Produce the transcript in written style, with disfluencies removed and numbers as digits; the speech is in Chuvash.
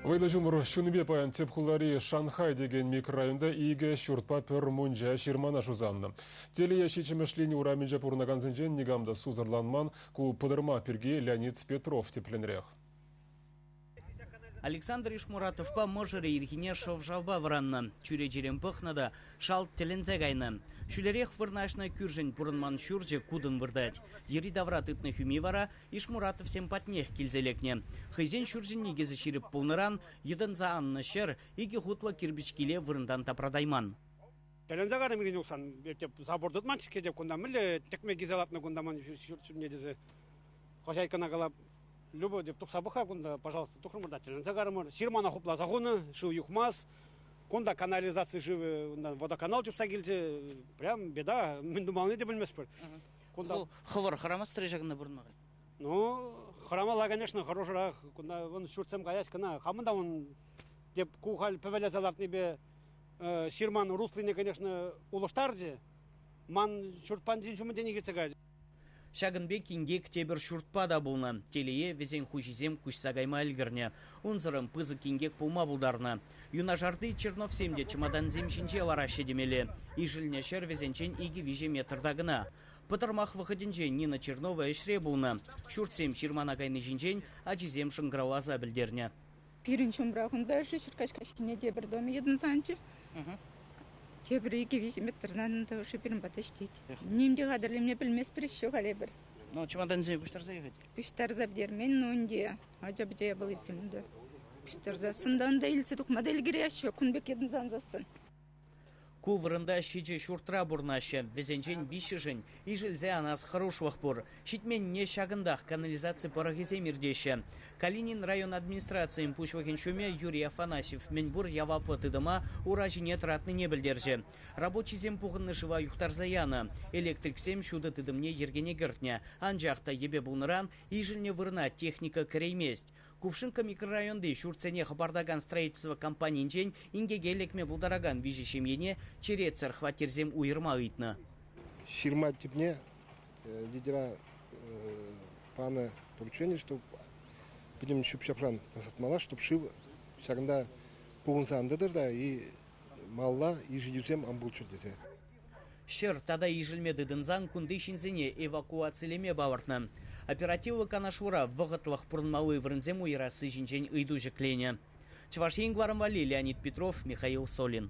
Вӑйлӑ ҫумӑр ҫунипе паян тӗп хулари Шанхай текен микрорайонта икӗ ҫуртпа пӗр мунча ҫырмана шусаннӑ. Телее ҫиччӗмӗш лини урамӗнче пурӑнакансенчен никам та сусӑрланман. Ку пӑтӑрмах пирки Леонид Петров тӗплӗнрех. Александр Ишмуратовпа мӑшӑрӗ ирхине шӑв-шавпа вӑраннӑ. Чӳречерен пӑхнӑ та шалт тӗлӗнсе кайнӑ. Ҫӳлерех вырнаҫнӑ кӳршӗн пурӑнман ҫурчӗ кутӑн выртать. Йӗри-тавра тытнӑ хӳми вара Ишмуратовсем патнех килсе лекнӗ. Хӑйсен ҫурчӗн никӗсӗ ҫирӗп пулнӑран йӑтӑнса аннӑ ҫӗр икӗ хутлӑ кирпӗч киле вырӑнтан тапратайман. Тӗлӗнсе кайрӑм ирхине тухсан. Забор тытманччӗ-ҫке теп кунта. Мӗнле тӗкме килсе лартнӑ кунта ман ҫурт ҫумне тесе. Хозяйкӑна калап, Люба, деп тухса пӑх-ха кунта, пожалуйста, тухрӑмӑр та тӗлӗнсе карӑмӑр. Ҫырмана хупласа хунӑ, шыв юхмасть. Кунта канализаци шывӗ, унтан водоканал чупса килчӗ. Прям беда, мӗн тумаллине те пӗлместпӗр. Кунта хӑвӑр хӑрамастӑр-и ҫакӑнта пурӑнма? Ну, хӑрамалла, конечно, хӑрушӑрах. Кунта вон ҫуртсем каяҫ кӑна. Хамӑн та вон деп ку халь пӗвелесе лартнипе ҫырман руслине, конечно, улӑштарчӗ. Ман ҫурт панчин ҫумӗнчен иртсе кайрӗ. Ҫакӑн пек инкек тепӗр ҫуртпа та пулнӑ. Телее, вӗсен хуҫисем куҫса кайма ӗлкӗрнӗ. Унсӑрӑн пысӑк инкек пулма пултарнӑ. Юнашарти Черновсем те чӑматансем ҫинче лараҫҫӗ темелле. Ишӗлнӗ ҫӗр вӗсенчен икӗ-виҫӗ метрта кӑна. Пӑтӑрмах вӑхӑтӗнче Нина Чернова ӗҫре пулнӑ. Ҫуртсем ҫырмана кайни ҫинчен ачисем шӑнкӑравласа пӗлтернӗ. Пирӗн ҫумра кунта ҫӗркаҫ каҫхине тепӗр доме йӑтӑнсанчӗ. Тепӗр икӗ-виҫӗ метртан та пирӗн пата ҫитет. Ним те хатӗрлеме пӗлместпӗр еще халь эпир. Ну, чемодансене пуҫтарса ехет? Пуҫтарса пӗтермен, ну ӗнтӗ ача-пӑча япалисем унта. Пуҫтарсассӑн та унта илсе тухма та ӗлкӗреҫҫӗ, кун пек йӑтӑнса ансассӑн. Ку вырӑнта ҫичӗ ҫуртра пурӑнаҫҫӗ. Вӗсенчен виҫҫӗшӗн ишӗлсе анас хӑрушлӑх пур. Ҫитменнине ҫакӑнтах канализаци пӑрӑхӗсем иртеҫҫӗ. Калинин район администрацийӗн пуҫлӑхӗн ҫумӗ Юрий Афанасьев мӗнпур яваплӑ тытӑма ура ҫине тӑратнине пӗлтерчӗ. Рабочисем пухӑннӑ шыва юхтарса янӑ. Электриксем ҫутӑ тытӑмне йӗркене кӗртнӗ. Анчах та йӗпе пулнӑран ишӗлнӗ вырӑна техника кӗреймест. Кувшинка микрорайонти ҫуртсене хӑпартакан строительство компанинчен инкеке лекме пултаракан виҫӗ ҫемьене черетсӗр хваттерсем уйӑрма ыйтнӑ. Ҫырма тӗпне лидера панӑ поручение, чтобы пӗтӗм ҫӳп-ҫапран тасатмалла, чтобы шыв ҫакӑнта пухӑнса ан тӑтӑр та и малалла ишӗлӳсем ан пулччӑр тесе. Ҫӗр тата ишӗлме тытӑнсан кунти ҫынсене эвакуацилеме палӑртнӑ. Оперативлӑ канашлура вӑхӑтлӑх пурӑнмалли вырӑнсем уйӑрасси ҫинчен ыйту ҫӗкленӗ. Чӑваш Ен кӑларӑм валли Леонид Петров, Михаил Солин.